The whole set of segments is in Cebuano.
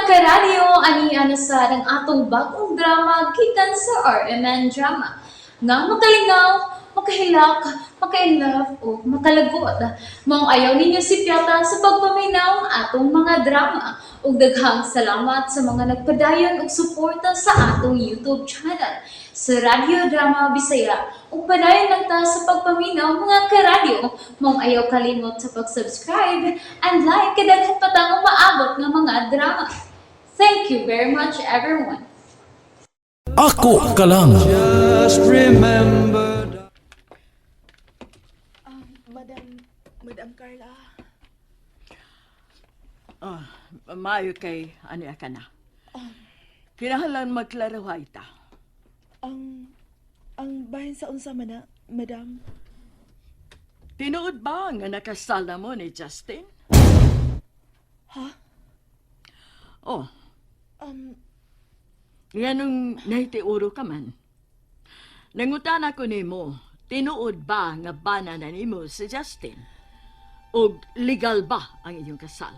Karadyo, ani na sa ang atong bagong drama gikan sa RMN Drama. Nga makalingaw, makahilak, maka-inlove o makalagot. Maong ayaw ninyo sipyata sa pagpaminaw ang atong mga drama. Ug daghang salamat sa mga nagpadayon og suporta sa atong YouTube channel sa Radyo Drama Bisaya. Ug padayon lang ta sa pagpaminaw, mga karadyo. Maong ayaw kalimot sa pag-subscribe and like kay daghan pa tang umaabot nga mga drama. Thank you very much, everyone. Ako ka lang. Just remember. Madam, Madam Carla. Oh, maayo kay ano ka na. Kinahanglan magklaruhay ta. Ang bahin sa unsa man na, Madam? Tinuod ba nga nakasala mo ni Justin? Ha? Oh, nganong nahitiuro ka man. Nangutan ako nimo, tinuod ba nga bana na nimo si Justin? Og legal ba ang inyong kasal?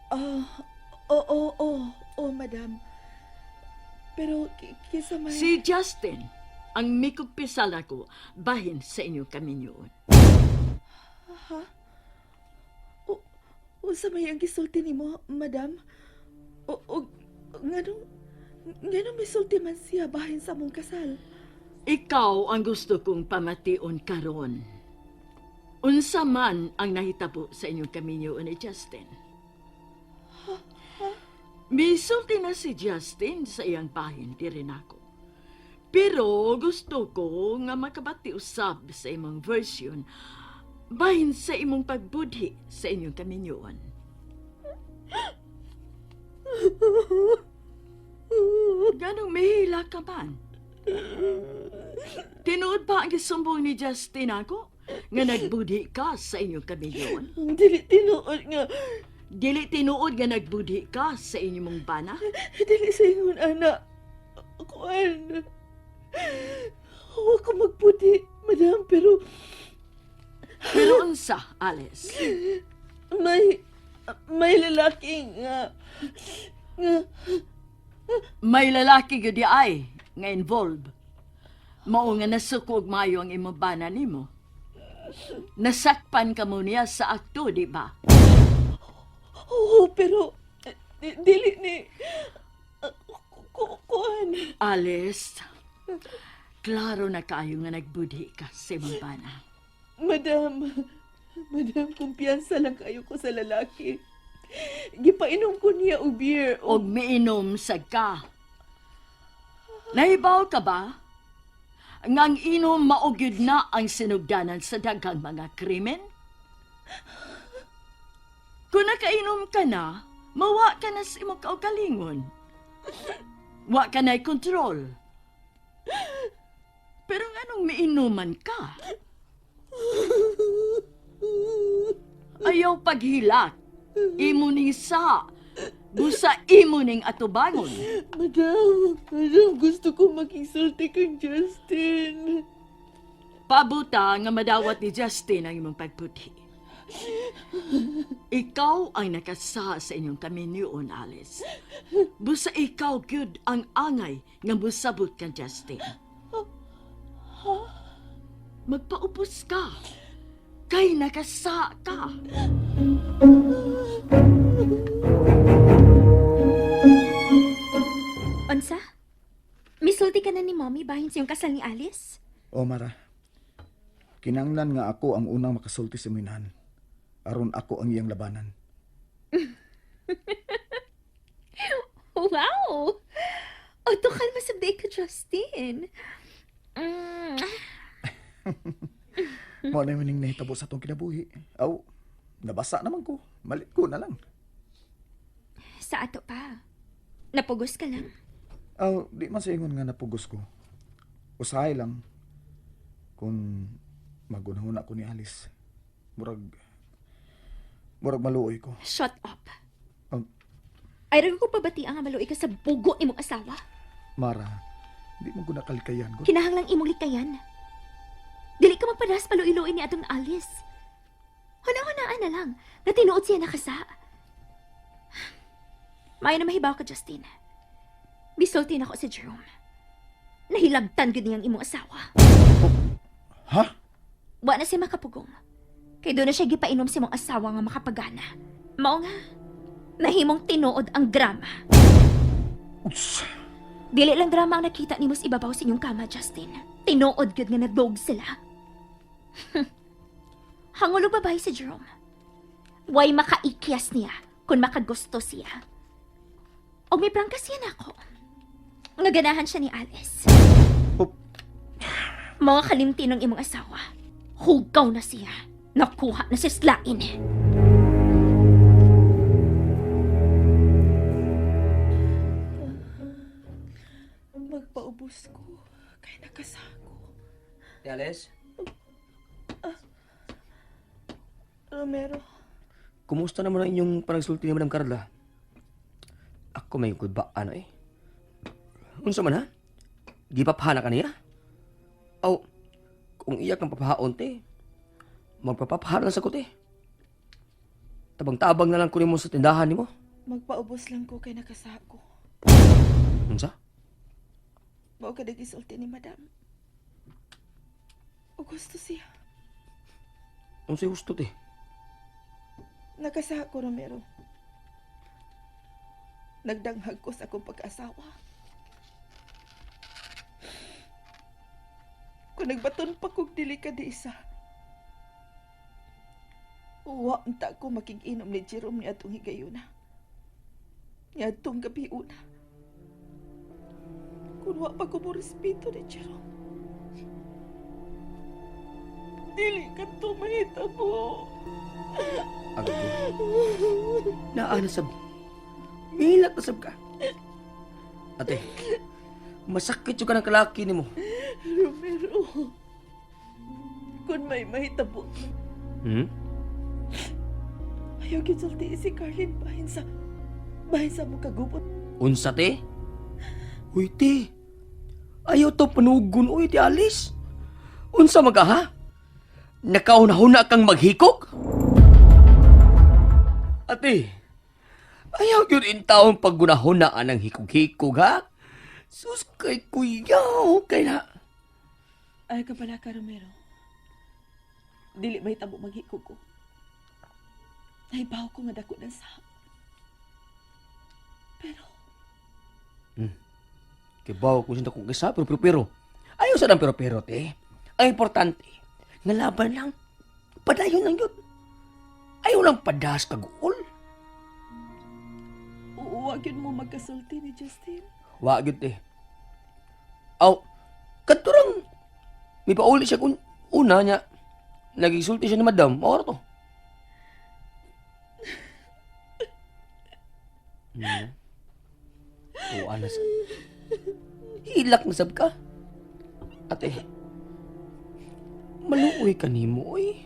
Ah, oo, oo, oo, Madam. Pero kisa may. Si Justin ang mikumpisal ako bahin sa inyong kaminyoon. Ha? O, unsa may ang gisulti nimo, Madam? O nganong misulti man siya bahin sa mong kasal? Ikaw ang gusto kong pamation karon. Unsa man ang nahitabo sa inyong kaminyoon ni Justin. Misulti na si Justin sa iyang bahin diri nako. Pero gusto ko nga makabati usab sa imong version bahin sa imong pagbudhi sa inyong kaminyoon. Ganong mihila ka man. Tinuod ba ang gisumbong ni Justin ako? Nga nagbudhi ka sa inyong kaminyoon? Dili tinuod nga. Dili tinuod nga nagbudhi ka sa inyong bana? Dili sa ingon, ana. Kuan. Huwag ko magputi, Madam, pero Pero unsa, Alice? may lalaki nga May lalaki gyud di ay nga involved. Mao nga nasuko og maayo ang imong bana nimo. Nasakpan ka mo niya sa akto, di ba? Oo, pero dili ni kuan. Alice, klaro na kaayo nga nagbudhi ka sa imong bana. Madam, Madam, kumpiyansa lang kayo ko sa lalaki. Gipainom ko niya og beer. Og miinom sa ka. Nahibaw ka ba? Nga ang inom mao gyud na ang sinugdanan sa daghang mga krimen? Kung nakainom ka na, mawa ka na sa imong kaugalingon. Wa ka na'y kontrol. Pero nganong miinuman ka? Ayaw paghilak. Imo ning sa. Busa imo ning atubangon. Madam, Madam, gusto ko makigsulti kang Justin. Pabuta nga madawat ni Justin ang imong pagputi. Ikaw ang nakasa sa inyong kaminyoon, Alice. Busa ikaw gyud ang angay nga musabot kang Justin. Magpaupos ka. Kay nakasa ka. Unsa? Misulti ka na ni Mommy bahin sa iyong kasal ni Alice? O Mara, kinanglan nga ako ang unang makasulti sa minahan. Aron ako ang iyang labanan. Wow! O, tukal masabday ka, Justin. Mao na ning nahitabo sa atong kinabuhi. Aw, nabasa naman ko. Malit ko na lang. Sa ato pa. Napugos ka lang. Aw, di man sa ingon nga napugos ko. Usahay lang. Kung magunahuna ko ni Alice, murag maluoy ko. Shut up. Ay, ko pabati ang maluoy ka sa bugo imong asawa. Mara, di man ko nakalikayan ko. Kinahanglang imong likayan. Dili ka magpadas paluiluin ni atong Alice. Huna-hunaan na lang na tinuod siya nakasa. Maayo na mahibaw ka, Justin. Misulti nako si Jerome. Nahilabtan gyud niyang imong asawa. Ha? Wa na siya makapugong. Kay doon na siya gipainom sa imong asawa nga makapagana. Mao nga, nahimong tinuod ang drama. Uts. Dili lang drama ang nakita nimo sa ibabaw sa inyong kama, Justin. Tinuod gyud nga nadog sila. Hangulo babae si Jerome. Way makaikyas niya kung makagusto siya. O may prangka siya nako. Nga ganahan siya ni Alice. Oh. Mga kalimti ng imong asawa. Hugaw na siya. Nakuha na siya slain. Magpaubos ko kay nakasako. Alice, Romero, kumusta naman ang inyong panagsulti ni Madam Carla? Ako may ba ano eh. Unsa man ha? Gipaphana ka niya? Aw, kung iyak ang papahaon te, magpapaphana lang sa ko te. Tabang-tabang na lang ko nimo sa tindahan nimo. Magpaubos lang ko kay nakasako. Unsa? Mao ka gisulti ni Madam. O gusto siya. Unsay husto te? Nakasako, Romero. Nagdanghag ko sa akong pag-asawa. Kung nagbaton pa kog dili ka di isa. Uwa unta ko makig-inom ni Jerome ni atong higayuna. Ni atong gabiuna. Kung wa pa ko mo respeto ni Jerome. Dili ka to mahitabo. Agto. Naa na sab. Milak na sab ka. Ate, masakit yung ka ng kalaki nimo. Romero, kung may mahitabo, ayaw gisulti si Carlin bahin sa mo kagubot. Unsa te? Uy te. Ayaw to panugon uy ti Alice. Unsa maga ha? Nakauna-huna kang maghikog? Ate, ayaw yun in taon paggunahuna anang hikog-hikog ha? Sus kay kuya, kay na. Ay ka pala ka, Romero. Dili mahitabo maghikog ko. Nahibaw ko nga dako ng sahap. Pero, Kibaw ko siya kung kisa, pero pero pero. Ayaw sa ng pero pero te. Ang importante, nga laban lang. Padayon lang yun. Ayaw lang padas kaguol. uuwag yun mo magkasulti ni Justin. Wa gyud te. Aw, kadturang may pauli siya kung una niya. Nagisulti siya ni madam, maura to. Oo, anas. Hilak na sab ka. Ate, maluoy ka nimo, oy.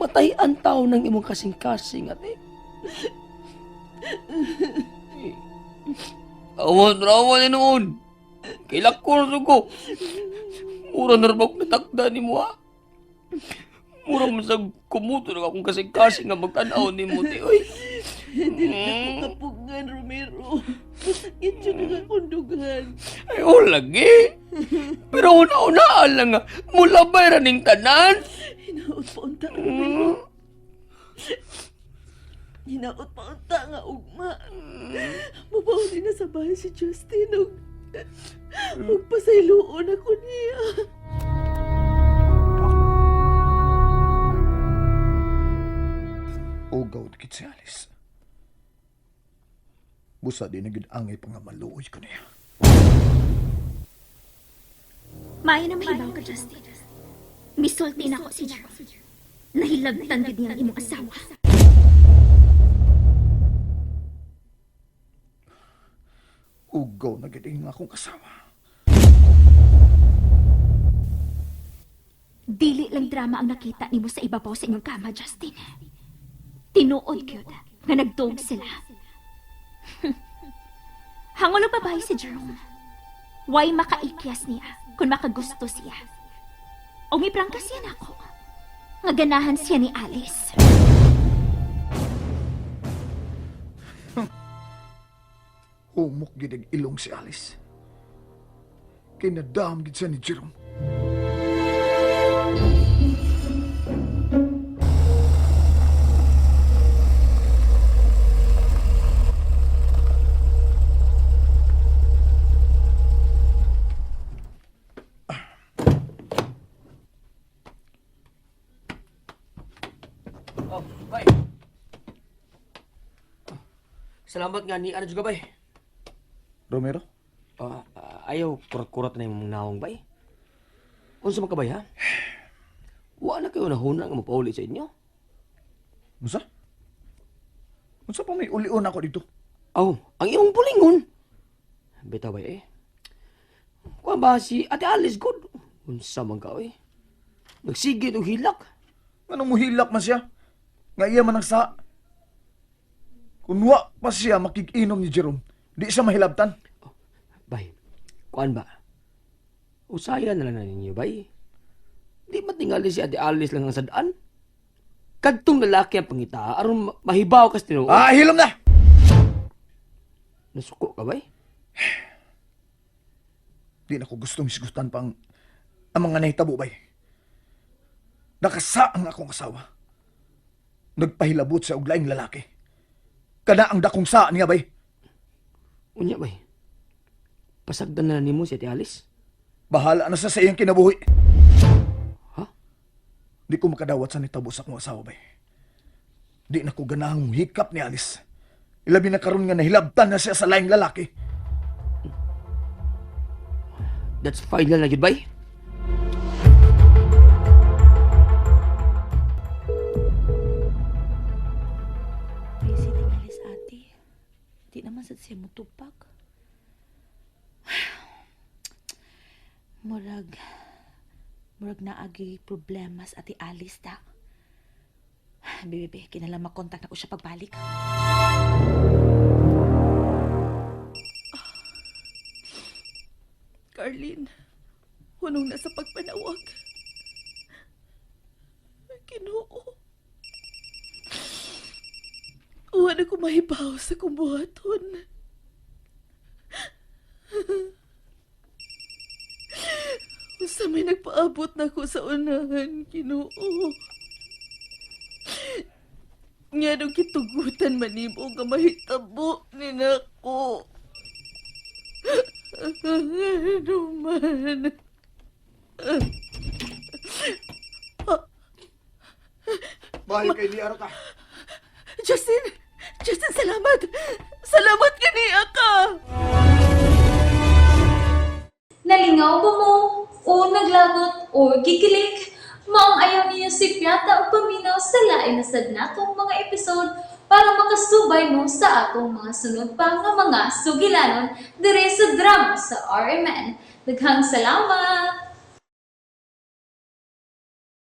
Matay ang tao ng imong kasing-kasing, ate. Awan, rawan na noon. Kailak ko na ko. Mura na rin ako natakda ni mo, ha? Mura man sa kumuto na akong kasing-kasing nga magtanaw ni mo, ti, oy. Dili na ko kapugngan, Romero. Masakit yun ang akong dughan. Ay, oh, lagi. Pero una-unaan lang nga, mula ba ning tanan? Hinaot pa unta, Romero. Hinaot pa unta nga ugma. Mabaw na sa bahay si Justin ug ug pasayloon ako niya. Ugaw na gid si Alice. Busa di na gid angay pa nga maluoy ko niya. Maayo na mahibaw ka, Justin. Misulti nako si Jerome. Nahilabtan gyud niyang imong asawa. Ugaw na gid ang akong kasawa. Dili lang drama ang nakita nimo sa ibabaw sa inyong kama, Justin. Tinuod gyud nga nagdog sila. Hangulo babae si Jerome. Way makaikyas niya kung makagusto siya. O may prangka siya nako. Nga ganahan siya ni Alice. Humok gid ang ilong si Alice. Kay nadam gid siya ni Jerome. Oh, bay. Salamat nga ni Arjo bay. Romero? Ayaw kurat-kurat na yung naong bay. Unsa man ka bay ha? Wa na kayo nahuna nga mapauli sa inyo. Unsa? Unsa pa may ulion ako dito? Oh, ang imong pulingon. Bitaw bay eh. Kuan ba si Ate Alice good? Unsa man ka oy? Nagsige og hilak. Anong muhilak man siya? Nga iya man ang sa. Kung wa pa siya makikinom ni Jerome, di siya mahilabtan. Bay, kuan ba? Usaya na lang na ninyo, bay. Di matingali si Ate Alice lang ang sadaan. Kadtong lalaki ang pangita, aron mahibaw kas tinuod. Ah, hilom na! Nasuko ka, bay? Di na ko gustong hisgutan pang ang mga nahitabo, bay. Nakasa ang akong asawa. Nagpahilabot sa uglaing lalaki. Kada ang dakong saa niya, bay. Unya, bay. Pasagdan na nimo si Ate Alice. Bahala na sa sa iyang kinabuhi. Ha? Di ko makadawat sa nitabo sa akong asawa, bay. Di na ko ganahang hikap ni Alice. Ilabi na karon nga nahilabtan na siya sa laing lalaki. That's final na gyud, bay. Busy tingali sa ate. Di naman sad siya mutubag. Murag, murag naagi problema sa ate Alice ta. Bebe, kinala makontak na ko siya pagbalik. Carlin, hunong na sa pagpanawag. Ginoo. Uwa na ko mahibaw sa kong buhaton. Usa may nagpaabot na ko sa unahan, Ginoo. Nga nung kitugutan manimo nga mahitabo ni nako. Ano man. Bahay kay ni ka. Justin! Justin, salamat! Salamat kaniya ka! Nalingaw ba mo? O naglagot o gikilig? Maong ayaw niyo si Piata o paminaw sa lain na sad natong mga episode para makasubay mo sa atong mga sunod pa nga mga sugilanon dire sa drama sa RMN. Daghang salamat!